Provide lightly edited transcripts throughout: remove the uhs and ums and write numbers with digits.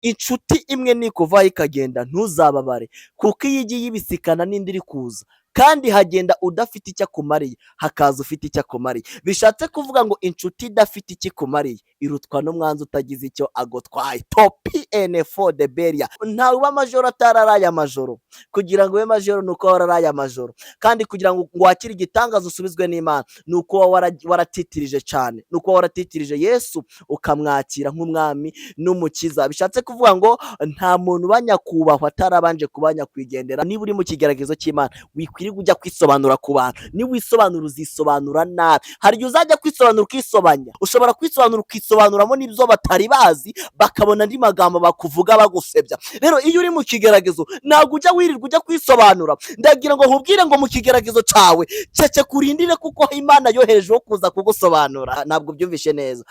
Inshuti imwe nikuvaho ikagenda, ntuzababare, kuko iyo igiye ibisikana n'indi iri kuza, kandi hagenda udafite icyo akumariye, hakaza ufite icyo akumariye. Bishatse kuvuga ngo inshuti idafite icyo ikumariye irutwa n'umwanzi utagize icyo agutwaye. Topi enefo de beria. Ntawe uba majoro atararaye amajoro. Kugira ngo ube majoro ni uko wararaye amajoro, kandi kugira ngo wakire igitangaza usubizwe n'Imana ni uko uba waratitirije cyane, ni uko waratitirije Yesu ukamwakira nk'umwami n'umukiza. Bishatse kuvuga ngo nta muntu uba nyakubahwa atarabanje kuba nyakwigendera. Niba uri mu kigeragezo cy'Imana, wikwirirwa ujya kwisobanura ku bantu. Niwisobanura uzisobanura nabi. Hari igihe uzajya kwisobanura ukisobanya. Ushobora kwisobanura ukisobanuramo n'ibyo batari bazi, bakabona andi magambo bakuvuga bagusebya. Rero iyo uri mu kigeragezo ntabwo ujya wirirwa ujya kwisobanura. Ndagira ngo nkubwire ngo mu kigeragezo cyawe ceceka, urindire, kuko Imana yohereje uwo kuza kugusobanura. Ntabwo byumvishe neza.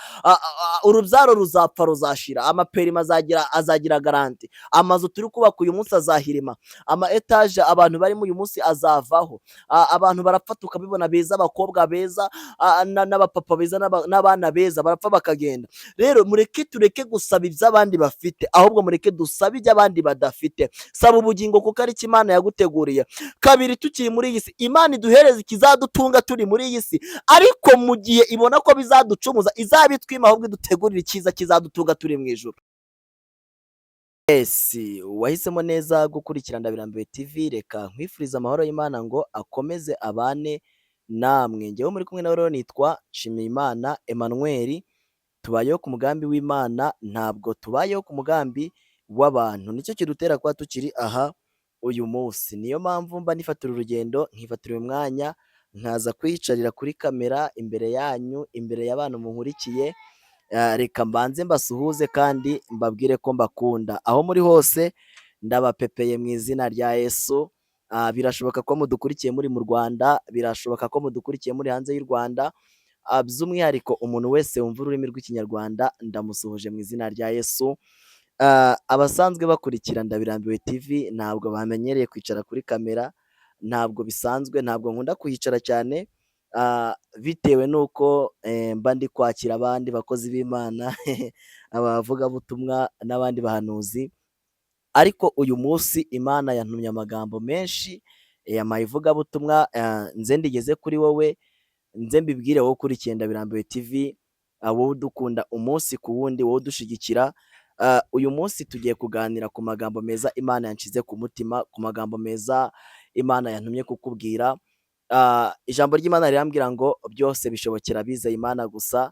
Urubyaro ruzapfa, ruzashira. Amaperima azagira garantie. Amazu turi kubaka uyu munsi azahirima. Ama etaje abantu barimo uyu munsi azavaho. Abantu barapfa tukabibona, beza, abakobwa beza n'abapapa beza n'abana beza barapfa bakagenda. Rero mureke tureke gusaba ibyo abandi bafite, ahubwo mureke dusabe ibyo abandi badafite. Saba ubugingo kuko ari cyo Imana yaguteguriye. Kabiri, tukiri muri iyi si, Imana iduhereza ikizadutunga turi muri iyi si, ariko mu gihe ibona ko bizaducumuza izabitwima, ahubwo idutegurire icyiza kizadutunga turi mu ijuru. Esi wahisemo neza gukurikira Ndabirambiwe TV. Reka nkwifurize amahoro y'Imana ngo akomeze abane namwe. Ngewe muri kumwe nawe rero nitwa Nshimiyimana Emmanuel. Tubayeho ku mugambi w'Imana, ntabwo tubayeho ku mugambi w'abantu. Nicyo kidutera kuba tukiri aha uyu munsi. Niyo mpamvu mba nifatira urugendo, nkifatira uyu mwanya, nkaza kwiyicarira kuri kamera imbere yanyu, imbere y'abantu munkurikiye. Reka mbanze mbasuhuze kandi mbabwire ko mbakunda. Aho muri hose ndabapepeye mu izina rya Yesu. Birashoboka ko mudukurikiye muri mu Rwanda, birashoboka ko mudukurikiye muri hanze y'u Rwanda, by'umwihariko umuntu wese wumva ururimi rw'Ikinyarwanda ndamusuhuje mu izina rya Yesu. Abasanzwe bakurikira Ndabirambiwe TV ntabwo bamenyereye kwicara kuri kamera, ntabwo bisanzwe, ntabwo nkunda kuhicara cyane, bitewe n'uko mba ndi kwakira abandi bakozi b'Imana, abavugabutumwa n'abandi bahanuzi, ariko uyu munsi Imana yantumye amagambo menshi, yampaye ivugabutumwa nze ndigeze kuri wowe, nze mbibwire wowe ukurikiye Ndabirambiwe TV, wowe udukunda umunsi ku wundi, wowe udushyigikira. Uyu munsi tugiye kuganira ku magambo meza Imana yanshyize ku mutima, ku magambo meza Imana yantumye kukubwira. Ijambo ry'Imana rirambwira ngo byose bishobokera abizeye Imana gusa,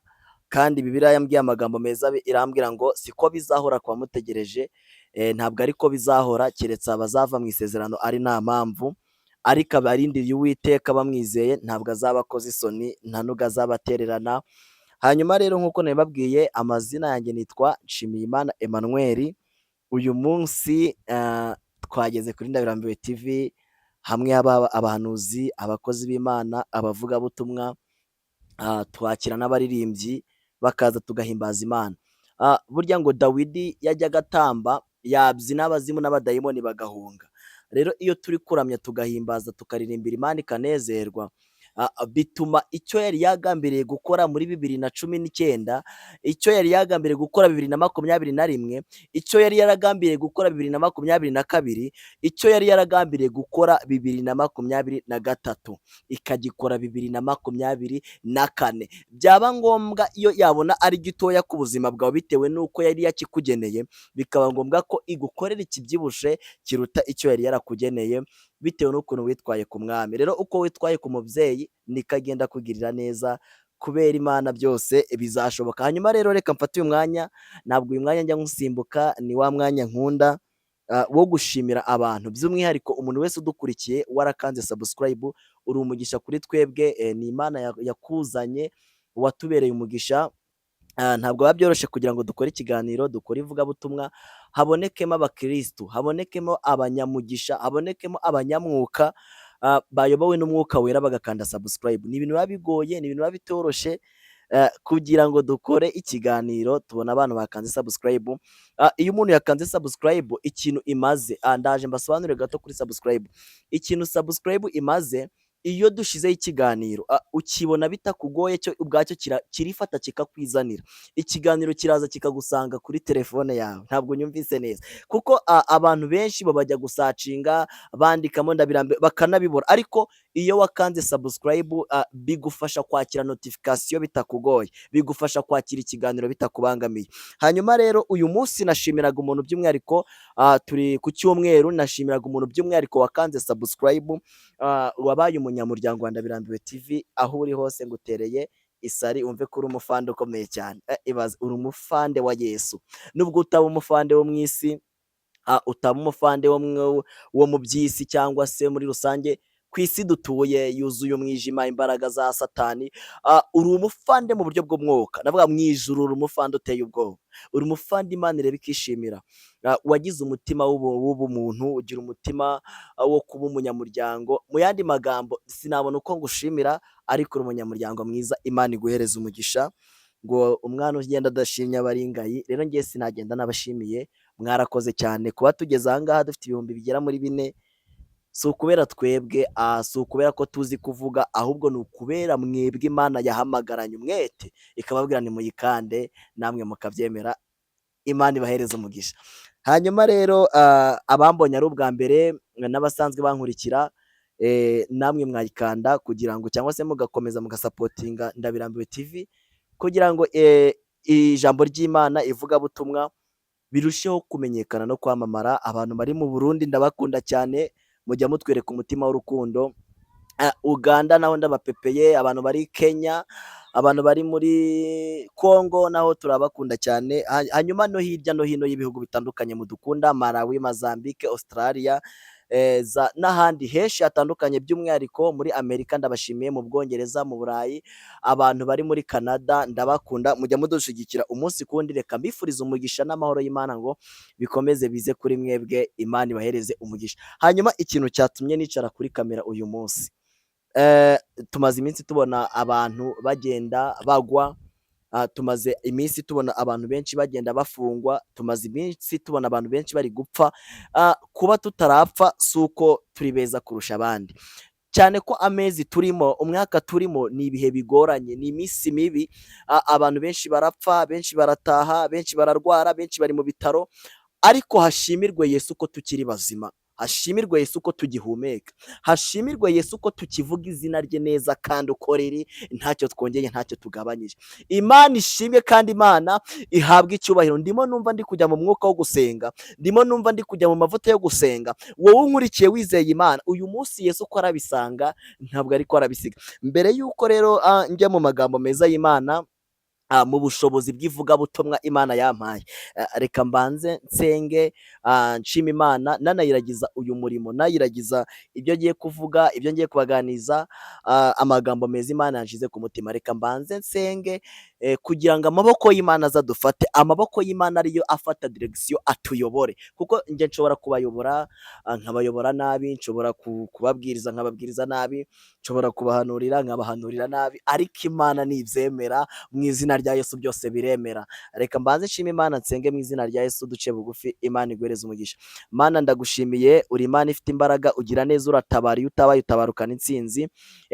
kandi Bibiliya yambwiye amagambo meza, irambwira ngo siko bizahora ku bamutegereje, ntabwo ariko bizahora keretse abazava mu isezerano ari nta mpamvu, ariko abarindiriye Uwiteka bamwizeye ntabwo azabakoza isoni, nta nubwo azabatererana. Hanyuma rero nk'uko nabibabwiye, amazina yanjye nitwa Nshimiyimana Emmanuel. Uyu munsi twageze kuri Ndabirambiwe TV, hamwe haba abahanuzi, abakozi b'Imana, abavugabutumwa, twakira n'abaririmbyi bakaza tugahimbaza Imana. Burya ngo Dawidi yajyaga atamba, yabyina abazimu n'abadayimoni bagahunga. Rero iyo turi kuramya, tugahimbaza, tukaririmbira Imana ikanezerwa, bituma icyo yari yagambiriye gukora muri 2019, icyo yari yagambiriye gukora 2021, icyo yari yaragambiriye gukora 2022, icyo yari yaragambiriye gukora 2023, ikagikora 2024. Byaba ngombwa iyo yabona ari gitoya ku buzima bwawe bitewe n'uko yari yakikugeneye, bikaba ngombwa ko igukorera ikibyibushye kiruta icyo yari yarakugeneye bitewe n'ukuntu witwaye ku mwami. Rero uko witwaye ku mubyeyi niko agenda akugirira neza, kubera Imana byose bizashoboka. Hanyuma rero reka mfate uyu mwanya, ntabwo uyu mwanya njya nywusimbuka, ni wa mwanya nkunda wo gushimira abantu, by'umwihariko umuntu wese udukurikiye warakanze subscribe, uri umugisha kuri twebwe, ni Imana yakuzanye, watubereye umugisha. Ntabwo biba byoroshye kugira ngo dukore ikiganiro, dukore ivugabutumwa, habonekemo abakirisitu, habonekemo abanyamugisha, habonekemo abanyamwuka bayobowe n'Umwuka Wera bagakanda subscribe. Ni ibintu biba bigoye, ni ibintu biba bitoroshye kugira ngo dukore ikiganiro tubona abantu bakanze subscribe. Iyo umuntu yakanze subscribe ikintu imaze, ndaje mbasobanurire gato kuri subscribe. Ikintu subscribe imaze Iyo dushyizeho ikiganiro ukibona bitakugoye, cyo ubwacyo kirifata kikakwizanira. Ikiganiro kiraza kikagusanga kuri telefone yawe. Ntabwo nyumvise neza, kuko abantu benshi bajya gusearchinga bandikamo Ndabirambiwe bakanabibura, ariko iyo wakanze subscribe bigufasha kwakira notification bitakugoye, bigufasha kwakira ikiganiro bitakubangamiye. Hanyuma rero uyu munsi nashimiraga umuntu by'umwihariko, turi ku cyumweru, nashimiraga umuntu by'umwihariko wakanze subscribe, wabaye umunyamuryango wa Ndabirambiwe TV. Aho uri hose ngutereye isari, wumve ko uri umufande ukomeye cyane. Ibaze uri umufande wa Yesu, nubwo utaba umufande wo mu isi, utaba umufande wo mu by'isi cyangwa se muri rusange ku isi dutuye yuzuye umwijima, imbaraga za Satani, uri umufande mu buryo bw'umwuka. Ndavuga mu ijuru uri umufande uteye ubwoba, uri umufande Imana ireba ikishimira. Wagize umutima w'ubumuntu, ugira umutima wo kuba umunyamuryango. Mu yandi magambo, sinabona uko ngushimira, ariko uri umunyamuryango mwiza. Imana iguhereza umugisha. Ngo umwana ugenda adashimye aba ari ingayi. Rero ngiye sinagenda nabashimiye. Mwarakoze cyane kuba tugeze aha ngaha dufite 4000. Si ukubera twebwe, si ukubera ko tuzi kuvuga, ahubwo ni ukubera mwebwe Imana yahamagaranye umwete ikababwira nimuyikande, namwe mukabyemera. Imana ibahereza umugisha. Hanyuma rero abambonye ari ubwa mbere n'abasanzwe bankurikira, namwe mwayikanda kugira ngo, cyangwa se mugakomeza mugasupportinga Ndabirambiwe TV kugira ngo ijambo ry'Imana, ivugabutumwa birusheho kumenyekana no kwamamara. Abantu bari mu Burundi ndabakunda cyane, mujya mutwereka umutima w'urukundo. Uganda naho ndabapepeye, abantu bari Kenya, abantu bari muri Congo naho turabakunda cyane. Hanyuma no hirya no hino y'ibihugu bitandukanye mudukunda, Malawi, Mozambique, Australia n'ahandi henshi hatandukanye, by'umwihariko muri Amerika ndabashimiye, mu Bwongereza, mu Burayi, abantu bari muri Canada ndabakunda, mujya mudushyigikira umunsi ku wundi. Reka mbifurize umugisha n'amahoro y'Imana ngo bikomeze bize kuri mwebwe, Imana ibahereze umugisha. Hanyuma ikintu cyatumye nicara kuri kamera uyu munsi, tumaze iminsi tubona abantu bagenda bagwa, tumaze iminsi tubona abantu benshi bagenda bafungwa, tumaze iminsi tubona abantu benshi bari gupfa. Kuba tutarapfa si uko turi beza kurusha abandi, cyane ko amezi turimo, umwaka turimo ni ibihe bigoranye, ni iminsi mibi, abantu benshi barapfa, benshi barataha, benshi bararwara, benshi bari mu bitaro, ariko hashimirwe Yesu ko tukiri bazima, hashimirwe Yesu ko tugihumeka, hashimirwe Yesu ko tukivuga izina rye neza kandi uko riri, ntacyo twongeye, ntacyo tugabanyije. Imana ishimwe kandi Imana ihabwe icyubahiro. Ndimo numva ndi kujya mu mwuka wo gusenga, ndimo numva ndi kujya mu mavuta yo gusenga. Wowe unkurikiye wizeye Imana, uyu munsi Yesu uko arabisanga ntabwo ariko arabisiga. Mbere y'uko rero njya mu magambo meza y'Imana, mu bushobozi bw'ivugabutumwa Imana yampaye, reka mbanze nsenge, nshima Imana, nanayiragiza uyu murimo, nayiragiza ibyo ngiye kuvuga, ibyo ngiye kubaganiza, amagambo meza Imana yanshyize ku mutima. Reka mbanze nsenge kugira ngo amaboko y'Imana azadufate, amaboko y'Imana ariyo afata direction atuyobore, kuko njye nshobora kubayobora nkabayobora nabi, nshobora kubabwiriza nkababwiriza nabi, nshobora kubahanurira nkabahanurira nabi, ariko Imana nibyemera mu izina rya Yesu byose biremera. Reka mbanze nshime Imana, nsenge mu izina rya Yesu, duce bugufi. Imana iguhereze umugisha. Mana, ndagushimiye, uri Imana ifite imbaraga, ugira neza, uratabara, iyo utabaye utabarukana intsinzi.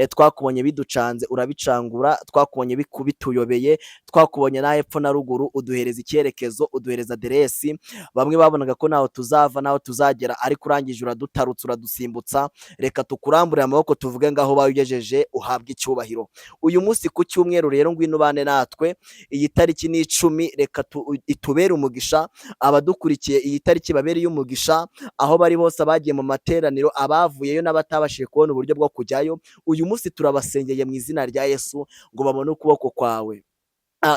Twakubonye biducanze urabicangura, twakubonye bituyobeye, twakubonye na hepfo na ruguru, uduhereza icyerekezo, uduhereza aderesi. Bamwe babonaga ko ntaho tuzava n'aho tuzagera, ariko urangije uradutarutsa, uradusimbutsa. Reka tukuramburire amaboko tuvuge ngaho ubaye ugejeje, uhabwe icyubahiro. Uyu munsi ku cyumweru rero ngwino ubane natwe. Iyi tariki ni 10, reka itubere umugisha. Abadukurikiye iyi tariki babereye umugisha, aho bari bose, abagiye mu materaniro, abavuyeyo n'abatabashije kubona uburyo bwo kujyayo, uyu munsi turabasengeye mu izina rya Yesu ngo babone ukuboko kwawe.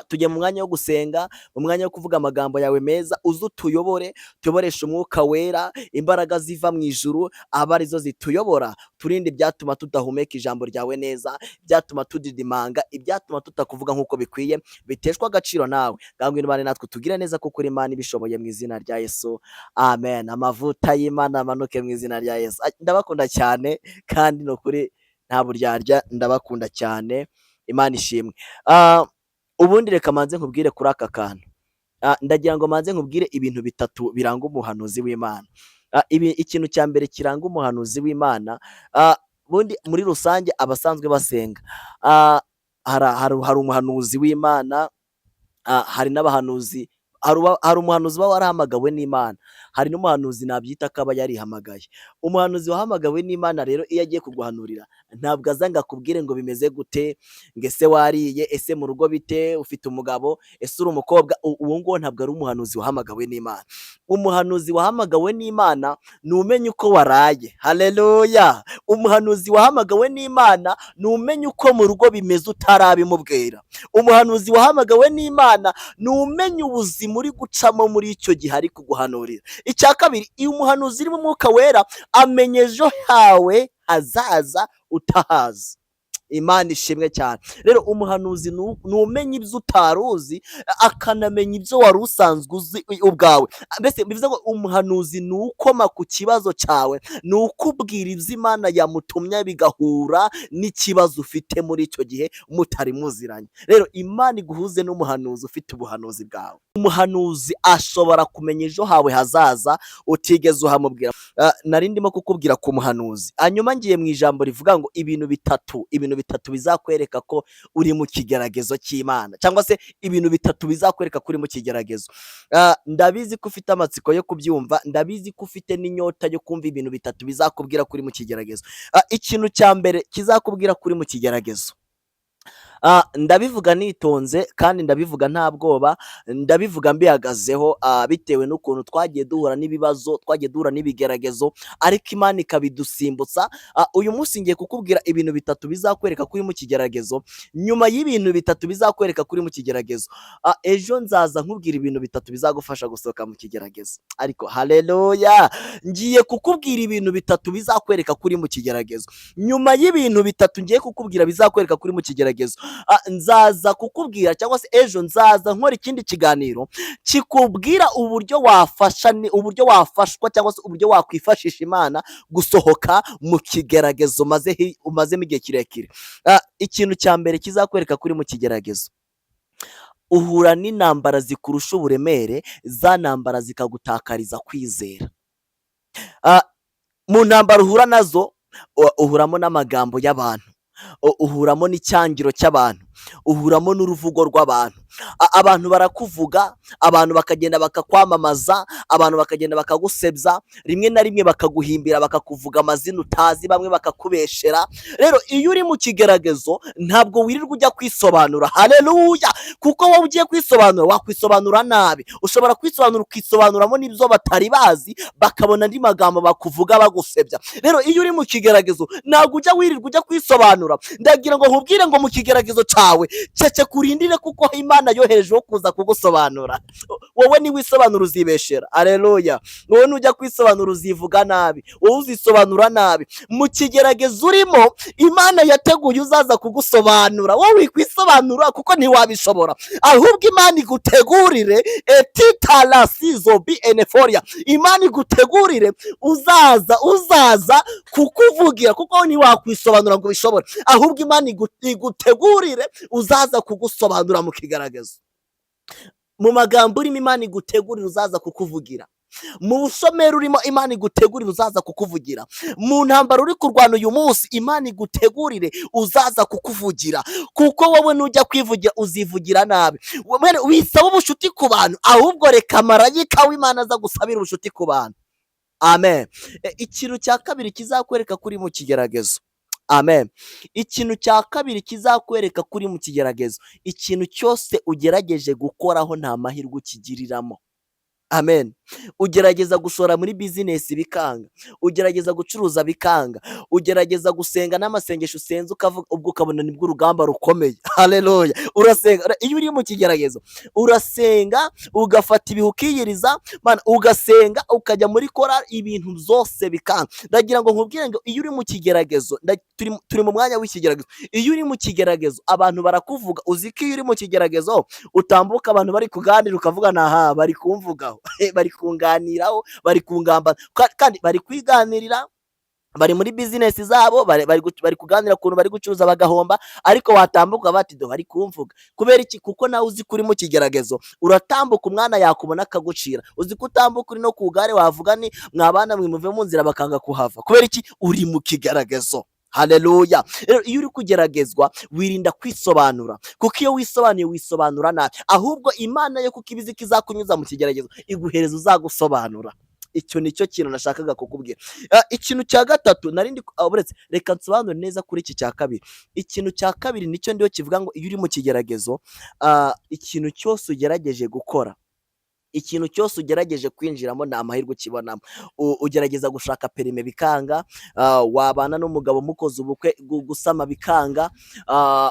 Tujye mu mwanya wo gusenga, mu mwanya wo kuvuga amagambo yawe meza, uze utuyobore, tuyoboreshe umwuka wera, imbaraga ziva mu ijuru abe arizo zituyobora, turinde ibyatuma tudahumeka ijambo ryawe neza, ibyatuma tudidimanga, ibyatuma tutakuvuga nk'uko bikwiye, biteshwa agaciro nawe. Ngaho ngwino ubane natwe, tugire neza kuko uri Imana ibishoboye mu izina rya Yesu. Amen. Amavuta y'Imana amanuke mu izina rya Yesu. Ndabakunda cyane kandi ni ukuri nta buryarya, ndabakunda cyane. Imana ishimwe. Ubundi reka manze nkubwire kuri aka kantu. Ndagira ngo manze nkubwire ibintu bitatu biranga umuhanuzi w'Imana. Ibi ikintu cya mbere kiranga umuhanuzi w'Imana, Ubundi muri rusange abasanzwe basenga, hari umuhanuzi w'Imana, hari n'abahanuzi, hari umuhanuzi uba warahamagawe n'Imana, hari n'umuhanuzi nabyita ko aba yarihamagaye. Umuhanuzi wahamagawe n'Imana rero iyo agiye kuguhanurira ntabwo aza ngo akubwire ngo bimeze gute, ngo ese wariye, ese mu rugo bite, ufite umugabo, ese uri umukobwa, uwo nguwo ntabwo ari umuhanuzi wahamagawe n'Imana. Umuhanuzi wahamagawe n'Imana ni umenya uko waraye, haleluya! Umuhanuzi wahamagawe n'Imana ni umenya uko mu rugo bimeze utarabimubwira. Umuhanuzi wahamagawe n'Imana ni umenya ubuzima uri gucamo muri icyo gihe ari kuguhanurira. Icya kabiri, iyo umuhanuzi urimo Umwuka Wera amenya ejo hawe hazaza utahazi. Imana ishimwe cyane. Rero umuhanuzi ni umenya ibyo utari uzi, akanamenya ibyo wari usanzwe uzi ubwawe. Mbese bivuze ngo umuhanuzi ni ukoma ku kibazo cyawe, ni ukubwira ibyo Imana yamutumye bigahura n'ikibazo ufite muri icyo gihe mutari muziranye. Rero Imana iguhuze n'umuhanuzi ufite ubuhanuzi bwawe. Umuhanuzi ashobora kumenya ejo hawe hazaza utigeze uhamubwira. Nari ndimo kukubwira ku muhanuzi, hanyuma ngiye mu ijambo rivuga ngo ibintu bitatu bizakwereka ko uri mu kigeragezo cy'Imana, cyangwa se ibintu bitatu bizakwereka ko uri mu kigeragezo. Ndabizi ko ufite amatsiko yo kubyumva, ndabizi ko ufite n'inyota yo kumva ibintu bitatu bizakubwira ko uri mu kigeragezo. Ikintu cya mbere kizakubwira ko uri mu kigeragezo, ndabivuga nitonze kandi ndabivuga nta bwoba, ndabivuga mbihagazeho, bitewe n'ukuntu twagiye duhura n'ibibazo, twagiye duhura n'ibigeragezo, ariko Imana ikabidusimbutsa. Uyu munsi ngiye kukubwira ibintu bitatu bizakwereka ko uri mu kigeragezo. Nyuma y'ibintu bitatu bizakwereka ko uri mu kigeragezo, ejo nzaza nkubwira ibintu bitatu bizagufasha gusohoka mu kigeragezo. Ariko haleluya! Ngiye kukubwira ibintu bitatu bizakwereka ko uri mu kigeragezo. Nyuma y'ibintu bitatu ngiye kukubwira bizakwereka ko uri mu kigeragezo, nzaza kukubwira, cyangwa se ejo nzaza nkora ikindi kiganiro kikubwira uburyo wafasha, ni uburyo wafashwa cyangwa se uburyo wakwifashisha Imana gusohoka mu kigeragezo umazemo igihe kirekire. Ikintu cya mbere kizakwereka ko uri mu kigeragezo, uhura n'intambara zikurusha uburemere, za ntambara zikagutakariza kwizera. Mu ntambara uhura nazo uhuramo n'amagambo y'abantu, uhuramo n'icyangiro cy'abantu, uhuramo n'uruvugo rw'abantu. Abantu barakuvuga, abantu bakagenda bakakwamamaza, abantu bakagenda bakagusebya, rimwe na rimwe bakaguhimbira, bakakuvuga amazina utazi, bamwe bakakubeshera. Rero iyo uri mu kigeragezo ntabwo wirirwa ujya kwisobanura, haleluya! Kuko wowe ugiye kwisobanura wakwisobanura nabi. Ushobora kwisobanura ukisobanuramo n'ibyo batari bazi, bakabona andi magambo bakuvuga bagusebya. Rero iyo uri mu kigeragezo ntabwo ujya wirirwa ujya kwisobanura. Ndagira ngo nkubwire ngo mu kigeragezo cyawe ceceka urindire, kuko Imana yoherejeho kuza kugusobanura. Wowe niwisobanura uzibeshera, aleluya! Wowe nujya kwisobanura uzivuga nabi, wowe uzisobanura nabi. Mu kigeragezo urimo Imana yateguye uzaza kugusobanura. Wowe wikwisobanura kuko ntiwabishobora, ahubwo Imana igutegurire etitarasizo bi eneforia, Imana igutegurire uzaza kukuvugira, kuko ntiwakwisobanura ngo ubishobore, ahubwo Imana igutegurire uzaza kugusobanura mu kigeragezo. Mu magambo urimo Imana igutegurira uzaza kukuvugira. Mu bushomeri urimo Imana igutegurire uzaza kukuvugira. Mu ntambara uri kurwana uyu munsi Imana igutegurire uzaza kukuvugira, kuko wowe nujya kwivugira uzivugira nabi. Wisaba ubucuti ku bantu, ahubwo reka marayika w'Imana aza gusabira ubucuti ku bantu. Amen. Ikintu cya kabiri kizakwereka ko uri mu kigeragezo, amen, ikintu cya kabiri kizakwereka ko uri mu kigeragezo, ikintu cyose ugerageje gukoraho nta mahirwe ukigiriramo. Amen. Ugerageza gushora muri business bikanga, ugerageza gucuruza bikanga, ugerageza gusenga n'amasengesho usenze ukavuga ubwo ukabona nibwo urugamba rukomeye, haleluya! Urasenga, iyo uri mu kigeragezo urasenga ugafata ibihe ukiyiriza, ugasenga ukajya muri korali, ibintu byose bikanga. Ndagira ngo nkubwire ngo iyo uri mu kigeragezo, turi mu mwanya w'ikigeragezo, iyo uri mu kigeragezo abantu barakuvuga. Uzi ko iyo uri mu kigeragezo utambuka abantu bari kuganira ukavuga aha bari kumvugaho, bari kunganiraho, bari kungamba, kandi bari kwiganirira, bari muri business zabo, bari kuganira ukuntu bari gucuruza bagahomba, ariko watambuka bati do bari kumvuga. Kubera iki? Kuko nawe uzi ko uri mu kigeragezo. Uratambuka umwana yakubona akagucira. Uzi ko utambuka uri no ku igare wavuga ni mwabana mwe muve mu nzira bakanga kuhava. Kubera iki? Uri mu kigeragezo. Haleluya. Rero iyo uri kugeragezwa wirinda kwisobanura, kuko iyo wisobanuye wisobanura nabi. Ahubwo Imana yo, kuko ibizi ko izakunyuza mu kigeragezo, iguhereza uzagusobanura. Icyo ni cyo kintu nashakaga kukubwira. Ikintu cya gatatu nari ndi uretse, reka nsobanure neza kuri iki cya kabiri. Ikintu cya kabiri nicyo ndiho kivuga ngo iyo uri mu kigeragezo, ikintu cyose ugerageje gukora, ikintu cyose ugerageje kwinjiramo, nta mahirwe ukibonamo. Ugerageza gushaka permis bikanga, wabana n'umugabo mukoze ubukwe, gusama bikanga,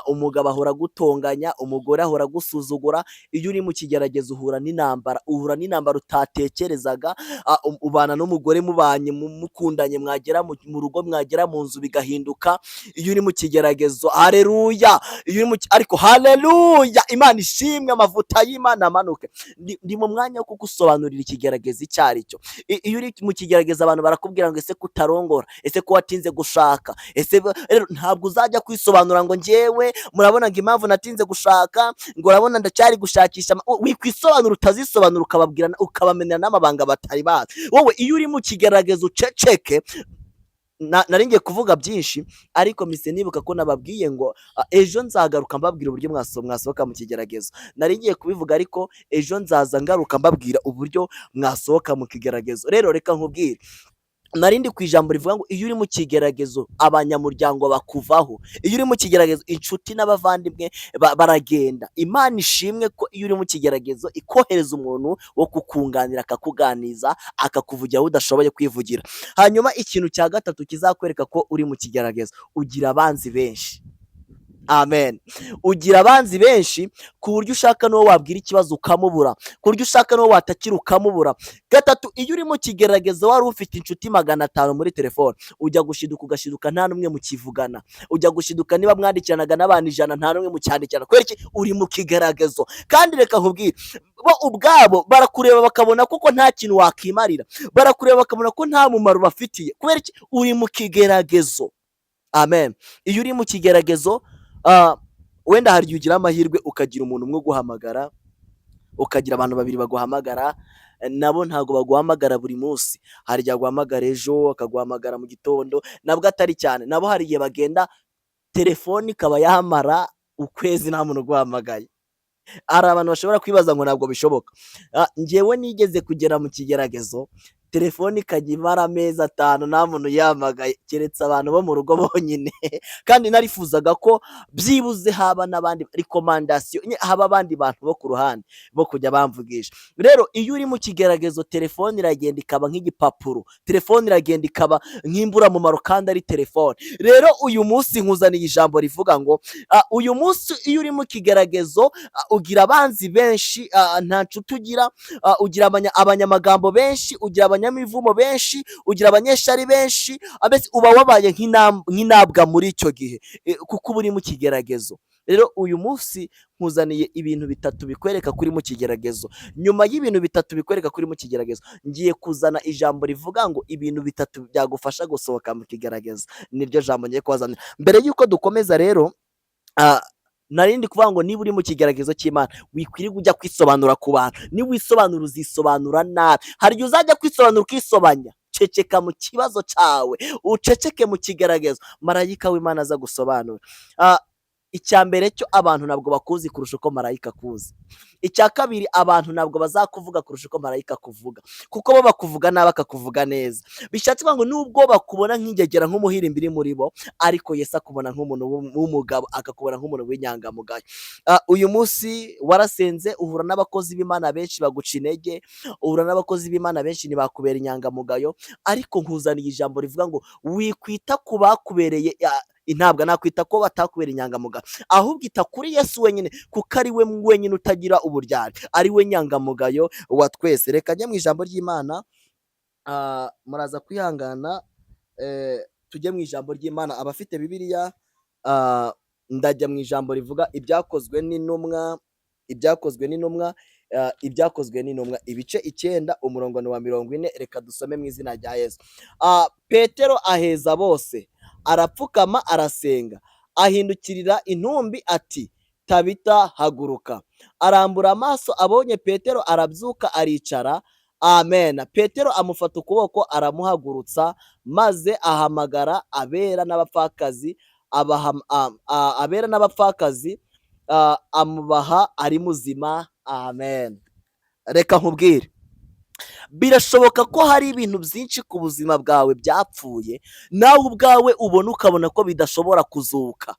umugabo ahora agutonganya, umugore ahora agusuzugura. Iyo uri mu kigeragezo uhura n'intambara, uhura n'intambara utatekerezaga. Ubana n'umugore mubanye mukundanye, mwagera mu rugo, mwagera mu nzu bigahinduka. Iyo uri mu kigeragezo, haleluya, iyo uri mu ariko haleluya, Imana ishimwe, amavuta y'Imana amanuke. Ndi mu mwanya wo kugusobanurira ikigeragezo icyo ari cyo. Iyo uri mu kigeragezo abantu barakubwira ngo: "Ese kutarongora? Ese ko watinze gushaka?" Ese rero ntabwo uzajya kwisobanura ngo: "Njyewe murabona ngo impamvu natinze gushaka, ngo urabona ndacyari gushakisha." Wikwisobanura, utazisobanura ukababwira, ukabamenera n'amabanga batari bazi. Wowe iyo uri mu kigeragezo uceceke. Nari ngiye kuvuga byinshi, ariko mpise nibuka ko nababwiye ngo ejo nzagaruka mbabwira uburyo mwasohoka mu kigeragezo. Nari ngiye kubivuga, ariko ejo nzaza ngaruka mbabwira uburyo mwasohoka mu kigeragezo. Rero reka nkubwire, nari ndi ku ijambo rivuga ngo iyo uri mu kigeragezo abanyamuryango bakuvaho, iyo uri mu kigeragezo inshuti n'abavandimwe baragenda. Imana ishimwe ko iyo uri mu kigeragezo ikohereza umuntu wo kukunganira, akakuganiza, akakuvugira aho udashoboye kwivugira. Hanyuma ikintu cya gatatu kizakwereka ko uri mu kigeragezo: ugira abanzi benshi. Amen. Ugira abanzi benshi ku buryo ushaka n'uwo wabwira ikibazo ukamubura, ku buryo ushaka n'uwo watakira ukamubura. Gatatu, iyo uri mu kigeragezo wari ufite inshuti 500 muri telefone, ujya gushiduka ugashiduka nta n'umwe mukivugana. Ujya gushiduka niba mwandikiranaga n'abantu 100, nta n'umwe mucyandikirana. Kubera iki? Uri mu kigeragezo. Kandi reka nkubwire, bo ubwabo barakureba bakabona koko nta kintu wakimarira, barakureba bakabona ko nta mumaro bafitiye. Kubera iki? Uri mu kigeragezo. Amen. Iyo uri mu kigeragezo, wenda hari igihe ugira amahirwe ukagira umuntu umwe uguhamagara, ukagira abantu babiri baguhamagara, nabo ntabwo baguhamagara buri munsi. Hari igihe aguhamagara ejo, akaguhamagara mu gitondo, nabwo atari cyane. Nabo hari igihe bagenda, telefone ikaba yamara ukwezi nta muntu uguhamagaye. Hari abantu bashobora kwibaza ngo ntabwo bishoboka. Njyewe nigeze kugera mu kigeragezo, telefone ikajya imara amezi 5 nta muntu uyihamagaye, keretse abantu bo mu rugo bonyine. Kandi narifuzaga ko byibuze haba n'abandi recommandation, haba abandi bantu bo ku ruhande bo kujya bamvugisha. Rero iyo uri mu kigeragezo telefone iragenda ikaba nk'igipapuro, telefone iragenda ikaba nk'imburamumaro kandi ari telefone. Rero uyu munsi nkuzaniye ijambo rivuga ngo uyu munsi iyo uri mu kigeragezo ugira abanzi benshi, nta nshuti ugira, ugira abanyamagambo benshi, ugira abanyamivumo benshi, ugira abanyeshyari benshi, mbese uba wabaye nk'intabwa muri icyo gihe, kuko uba uri mu kigeragezo. Rero uyu munsi nkuzaniye ibintu bitatu bikwereka ko uri mu kigeragezo. Nyuma y'ibintu bitatu bikwereka ko uri mu kigeragezo, ngiye kuzana ijambo rivuga ngo ibintu bitatu byagufasha gusohoka mu kigeragezo. Niryo jambo ngiye kubazanira. Mbere y'uko dukomeza rero, nari ndi kuvuga ngo niba uri mu kigeragezo cy'Imana wikwirirwa ujya kwisobanura ku bantu. Niwisobanura uzisobanura nabi. Hari igihe uzajya kwisobanura ukisobanya. Ceceka mu kibazo cyawe, uceceke mu kigeragezo, marayika w'Imana aza gusobanura. Icya mbere cyo, abantu ntabwo bakuzi kurusha uko marayika akuzi. Icya kabiri, abantu ntabwo bazakuvuga kurusha uko marayika akuvuga, kuko bo bakuvuga nabi akakuvuga neza. Bishatse kuvuga ngo nubwo bakubona nk'ingegera, nk'umuhirimbiri muri bo, ariko Yesu akubona nk'umuntu w'umugabo, akakubona nk'umuntu w'inyangamugayo. Uyu munsi warasenze, uhura n'abakozi b'Imana benshi baguca intege, uhura n'abakozi b'Imana benshi ntibakubera inyangamugayo, ariko nkuzaniye ijambo rivuga ngo wikwita ku bakubereye intabwa, nakwita ko batakubera inyangamugayo, ahubwo ita kuri Yesu wenyine, kuko ari we wenyine utagira uburyarya, ari we nyangamugayo wa twese. Reka njye mu ijambo ry'Imana, muraza kwihangana, tujye mu ijambo ry'Imana. Abafite Bibiliya, ndajya mu ijambo rivuga Ibyakozwe n'Intumwa, Ibyakozwe n'Intumwa, Ibyakozwe n'Intumwa ibice 9, umurongo ni wa 40. Reka dusome mu izina rya Yesu. Petero aheza bose, arapfukama arasenga, ahindukirira intumbi ati: "Tabita, haguruka." Arambura amaso abonye Petero, arabyuka aricara. Amen. Petero amufata ukuboko aramuhagurutsa, maze ahamagara abera n'abapfakazi, abera n'abapfakazi amubaha ari muzima. Amen. Reka nkubwire, birashoboka ko hari ibintu byinshi ku buzima bwawe byapfuye, nawe ubwawe ubona ukabona ko bidashobora kuzuka.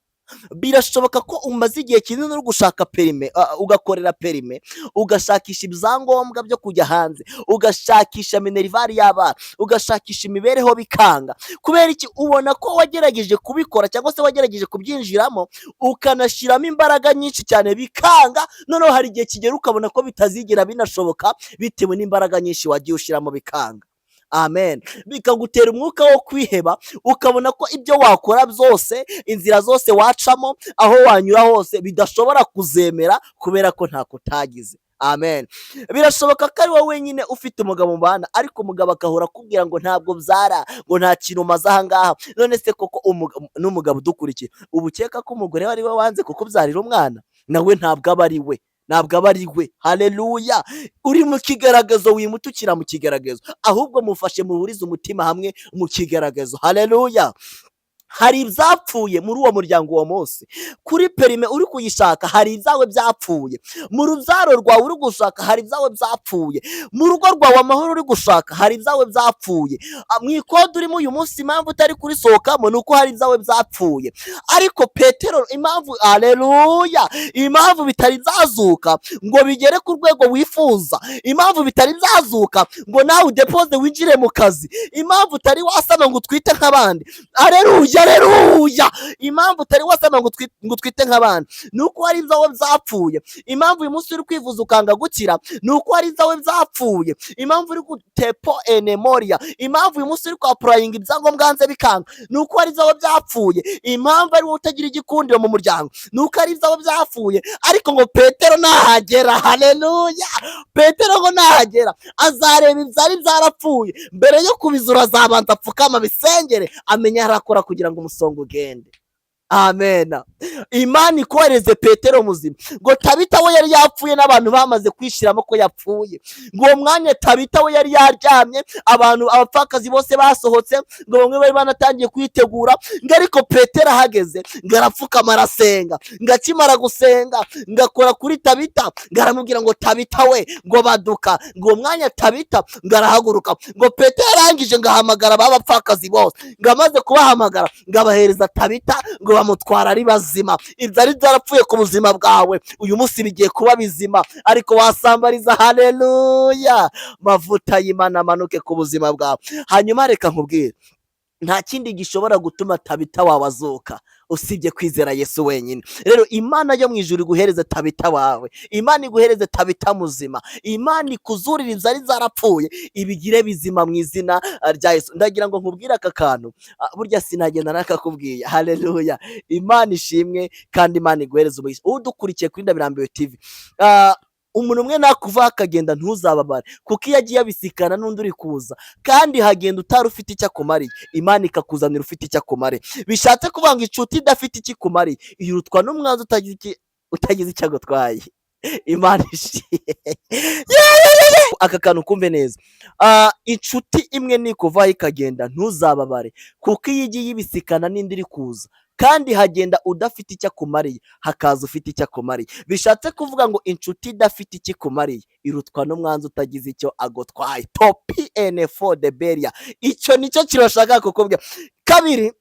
Birashoboka ko umaze igihe kinini uri gushaka permis, ugakorera permis, ugashakisha ibyangombwa byo kujya hanze, ugashakisha minerval y'abana, ugashakisha imibereho bikanga. Kubera iki? Ubona ko wagerageje kubikora cyangwa se wagerageje kubyinjiramo, ukanashyiramo imbaraga nyinshi cyane bikanga. Noneho hari igihe kigera ukabona ko bitazigera binashoboka bitewe n'imbaraga nyinshi wagiye ushyiramo bikanga. Amen. Bikagutera umwuka wo kwiheba, ukabona ko ibyo wakora byose, inzira zose wacamo, aho wanyura hose bidashobora kuzemera kubera ko ntako utagize. Amen. Birashoboka ko ari wowe wenyine ufite umugabo mubana, ariko umugabo agahora akubwira ngo ntabwo byara, ngo nta kintu umaze aha ngaha. None se koko n'umugabo udukurikiye, uba ukeka ko umugore we ari we wanze kukubyarira umwana? Nawe ntabwo aba ari we, ntabwo aba ari we. Haleluya. Uri mu kigaragazo, wimutukira mu kigaragazo, ahubwo mufashe muhurize umutima hamwe mu kigaragazo. Haleluya. Hari ibyapfuye muri uwo muryango uwo munsi. Kuri permis uri kuyishaka hari ibyawe byapfuye. Mu rubyaro rwawe uri gushaka hari ibyawe byapfuye. Mu rugo rwawe amahoro uri gushaka hari ibyawe byapfuye. Mu ikode urimo uyu munsi, impamvu utari kurisohokamo ni uko hari ibyawe byapfuye. Ariko Petero, impamvu, aleluya, impamvu bitari byazuka ngo bigere ku rwego wifuza, impamvu bitari byazuka ngo nawe udepoze winjire mu kazi, impamvu utari wasama ngo utwite nk'abandi, aleluya, aleluya, impamvu utari wasama ngo utwite nk'abandi ni uko hari ibyawe byapfuye. Impamvu uyu munsi uri kwivuza ukanga gukira ni uko hari ibyawe byapfuye. Impamvu uri gutepo enemoria, impamvu uyu munsi uri kwapplyinga ibyangombwa hanze bikanga ni uko hari ibyawe byapfuye. Impamvu ari wowe utagira igikundiro mu muryango ni uko ari ibyawe byapfuye. Ariko ngo Petero nahagera, haleluya, Petero ngo nahagera azareba ibyari byarapfuye. Mbere yo kubizura azabanza apfukama bisengere, amenye aho arakora kugira ngo umusonga ugende. Amen. Imana ikohereze Petero muzima. Ngo Tabita we yari yapfuye n'abantu bamaze kwishyiramo ko yapfuye. Ngo uwo mwanya Tabita we yari yaryamye, abantu abapfakazi bose basohotse, ngo bamwe bari banatangiye kwitegura, ngo ariko Petero ahageze ngo arapfukama arasenga. Ngo akimara gusenga ngo akora kuri Tabita, ngo aramubwira ngo Tabita we, ngo baduka. Ngo uwo mwanya Tabita ngo arahaguruka. Ngo Petero arangije ngo ahamagara ba bapfakazi bose, ngo amaze kubahamagara ngo abahereza Tabita, ngo bamutwara ari bazima. Ibyari byarapfuye ku buzima bwawe uyu munsi bigiye kuba bizima, ariko wasambariza. Haleluya. Mavuta y'Imana amanuke ku buzima bwawe. Hanyuma reka nkubwire, nta kindi gishobora gutuma Tabita wawe azuka usibye kwizera Yesu wenyine. Rero Imana yo mu ijuru iguhereze Tabita wawe, Imana iguhereze Tabita muzima, Imana ikuzurire ibyari zarapfuye ibigire bizima mu izina rya Yesu. Ndagira ngo nkubwire aka kantu, burya sinagenda nakakubwiye. Haleluya. Imana ishimwe kandi Imana iguhereze umugisha. Udukurikiye kuri Ndabirambiwe TV, umuntu umwe nakuvaho akagenda ntuzababare, kuko iyo agiye abisikana n'undi uri kuza, kandi hagenda utari ufite icyo akumariye, Imana ikakuzanira ufite icyo akumariye. Bishatse kuvuga ngo inshuti idafite icyo ikumariye irutwa n'umwanzi utagize icyo agutwaye. Imana ishimwe. Aka kantu kumve neza. Inshuti imwe nikuvaho ikagenda ntuzababare, kuko iyo igiye ibisikana n'indi iri kuza, kandi hagenda udafite icyo akumariye, hakaza ufite icyo akumariye. Bishatse kuvuga ngo inshuti idafite icyo ikumariye irutwa n'umwanzi utagize icyo agutwaye. Topi enefo de beria. Icyo nicyo kintu bashaka kukubwira. Kabiri,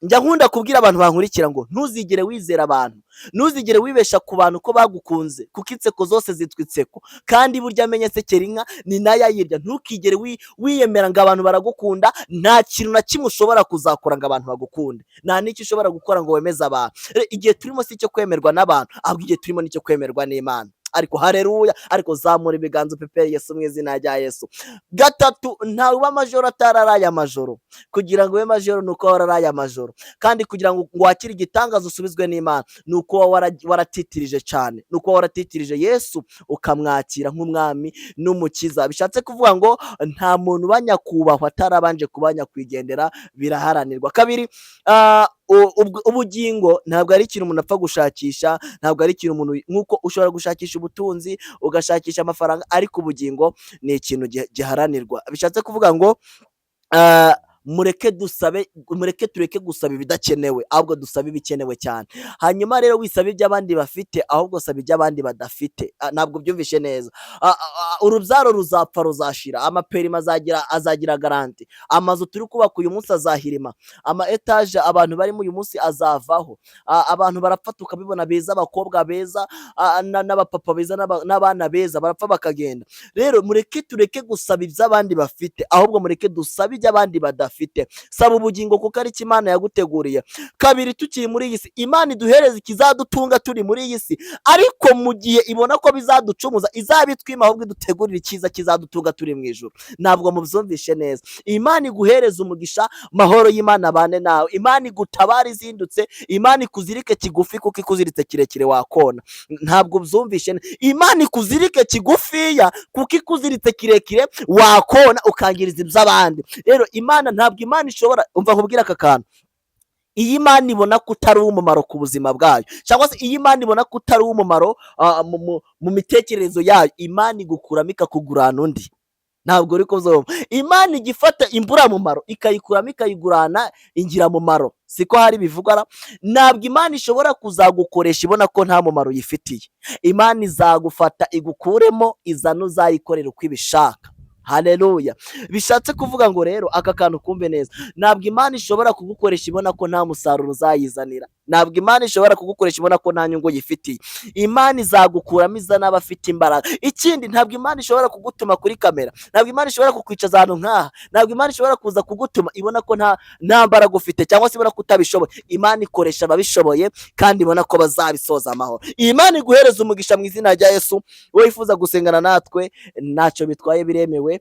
njya nkunda kubwira abantu bankurikira ngo ntuzigere wizera abantu, ntuzigere wibesha ku bantu ko bagukunze, kuko inseko zose zitwa inseko, kandi burya amenye asekera inka ni nayo ayirya. Ntukigere wiyemera ngo abantu baragukunda. Nta kintu na kimwe ushobora kuzakora ngo abantu bagukunde, nta n'icyo ushobora gukora ngo wemeze abantu. Igihe turimo si icyo kwemerwa n'abantu, ahubwo igihe turimo ni icyo kwemerwa n'Imana. Ariko hareruya, ariko zamura ibiganza upepere Yesu mu izina rya Yesu. Gatatu, ntawe uba majoro atararaye amajoro. Kugira ngo ube majoro ni uko wararaye amajoro, kandi kugira ngo wakire igitangaza usubizwe n'Imana ni uko waratitirije cyane, ni uko waratitirije Yesu ukamwakira nk'umwami n'umukiza. Bishatse kuvuga ngo nta muntu uba nyakubahwa atarabanje kuba nyakwigendera, biraharanirwa. Kabiri. Ubugingo ntabwo ari ikintu umuntu apfa gushakisha, ntabwo ari ikintu umuntu, nk'uko ushobora gushakisha ubutunzi, ugashakisha amafaranga, ariko ubugingo ni ikintu giharanirwa. Bishatse kuvuga ngo mureke dusabe, mureke tureke gusaba ibidakenewe, ahubwo dusabe ibikenewe cyane. Hanyuma rero wisaba ibyo abandi bafite, ahubwo saba ibyo abandi badafite. Ntabwo byumvishe neza. Urubyaro ruzapfa, ruzashira, amaperima azagira garantie, amazu turi kubaka uyu munsi azahirima, ama etaje abantu barimo uyu munsi azavaho. Abantu barapfa tukabibona, beza, abakobwa beza n'abapapa beza n'abana beza barapfa bakagenda. Rero mureke tureke gusaba ibyo abandi bafite, ahubwo mureke dusabe ibyo abandi badafite. Saba ubugingo kuko ari cyo Imana yaguteguriye. Kabiri, tukiri muri iyi si, Imana iduhereza ikizadutunga turi muri iyi si, ariko mu gihe ibona ko bizaducumuza, izabitwima, ahubwo idutegurire icyiza kizadutunga turi mu ijuru. Ntabwo mubyumvishe neza. Imana iguhereza umugisha, mahoro y'Imana abane nawe. Imana igutabara izindutse, Imana ikuzirike kigufi kuko ikuziritse kirekire wakona. Ntabwo ubyumvishe neza. Imana ikuzirike kigufiya kuko ikuziritse kirekire wakona ukangiriza iby'abandi. Rero Imana, ntabwo Imana ishobora, umva nkubwire aka kantu, iyo Imana ibona ko utari uw'umumaro ku buzima bwayo, cyangwa se iyo Imana ibona ko utari uw'umumaro mu mitekerereze yayo, Imana igukuramo ikakugurana undi. Ntabwo uri kubyumva. Imana ijya ifata imburamumaro ikayikuramo ikayigurana ingiramumaro, siko hari bivugwa ra? Ntabwo Imana ishobora kuzagukoresha ibona ko nta mumaro uyifitiye. Imana izagufata igukuremo, izane uzayikorera uko ibishaka. Haleluya! Bishatse kuvuga ngo rero aka kantu kumve neza, ntabwo Imana ishobora kugukoresha ibona ko nta musaruro uzayizanira, ntabwo Imana ishobora kugukoresha ibona ko nta nyungu yifitiye. Imana izagukuramo izana abafite imbaraga. Ikindi, ntabwo Imana ishobora kugutuma kuri kamera, ntabwo Imana ishobora kukwicaza ahantu nk'aha, ntabwo Imana ishobora kuza kugutuma ibona ko nta mbaraga ufite, cyangwa se ibona ko utabishoboye. Imana ikoresha ababishoboye kandi ibona ko bazabisoza amahoro. Imana iguhereza umugisha mu izina rya Yesu. Wowe wifuza gusengana natwe, ntacyo bitwaye, biremewe.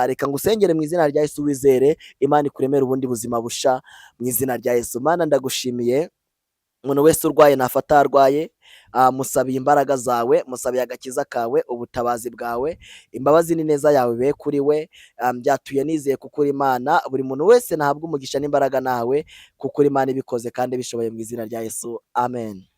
Reka ngusengere mu izina rya Yesu, wizere Imana ikuremere ubundi buzima busha mu izina rya Yesu. Mana, ndagushimiye. Umuntu wese urwaye nafata arwaye, musabiye imbaraga zawe, musabiye agakiza kawe, ubutabazi bwawe, imbabazi n'ineza yawe be kuri we. Byatuye nizeye kuko uri Imana. Buri muntu wese nahabwa umugisha n'imbaraga nawe, kuko uri Imana ibikoze kandi bishoboye, mu izina rya Yesu, amen.